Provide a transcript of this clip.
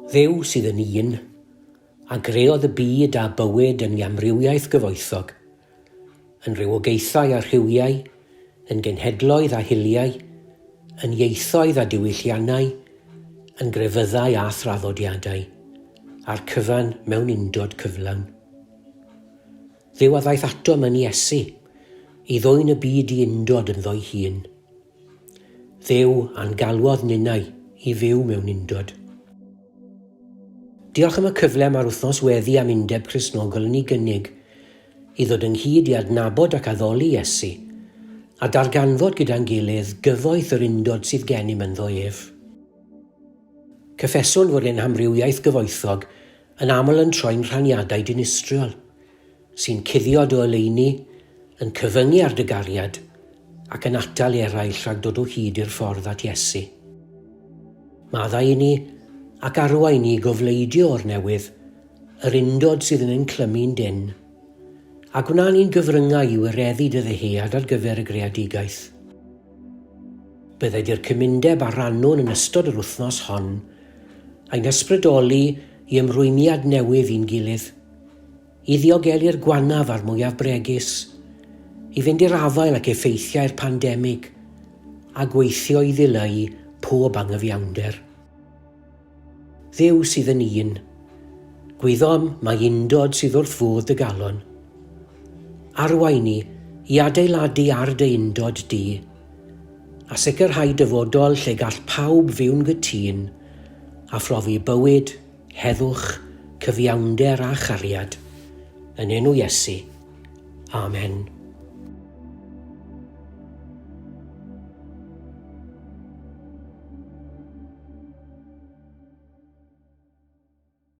Dduw sydd yn un, a greodd y byd a bywyd yn ei amrywiaeth gyfoethog, yn rhywogaethau a rhywiau, yn genhedloedd a hiliau, yn ieithoedd a diwylliannau, yn grefyddau a thraddodiadau, a'r cyfan mewn undod cyflawn. Dduw a ddaeth atom yn Iesu, i ddwyn y byd i undod ynddo'i hun. Dduw a'n galwodd ninnau i fyw mewn undod. Diolch am y cyfle mae'r wythnos weddi am Undeb Cristnogol yn ei gynnig i ddod ynghyd i adnabod ac addoli Iesu, a darganfod gyda'n gilydd gyfoeth yr undod sydd gennym ynddo ef. Cyffeswn fod ein hamrywiaeth gyfoethog yn aml yn troi'n rhaniadau dinistriol, sy'n cuddio dy oleuni, yn cyfyngu ar dy gariad, ac yn atal eraill rhag dod o hyd i'r ffordd at Iesu. Maddau i ni, ac arwain ni i gofleidio o'r newydd, yr undod sydd yn ein clymu'n dynn, a gwna ni'n gyfryngau i wireddu dy ddyhead ar gyfer y greadigaeth. Bydded i'r cymundeb a rannwn yn ystod yr wythnos hon, ein hysbrydoli i ymrwymiad newydd i'n gilydd, i ddiogelu'r gwanaf a'r mwyaf bregus, i fynd i'r afael ag effeithiau'r pandemig, a gweithio i ddileu pob anghyfiawnder. Dduw sydd yn un. Gwyddom mai undod sydd wrth fodd dy galon. Arwain ni i adeiladu ar dy undod di, a sicrhau dyfodol lle gall pawb fyw'n gytûn a phrofi bywyd, Heddwch, cyfiawnder a chariad. Yn enw Iesu. Amen.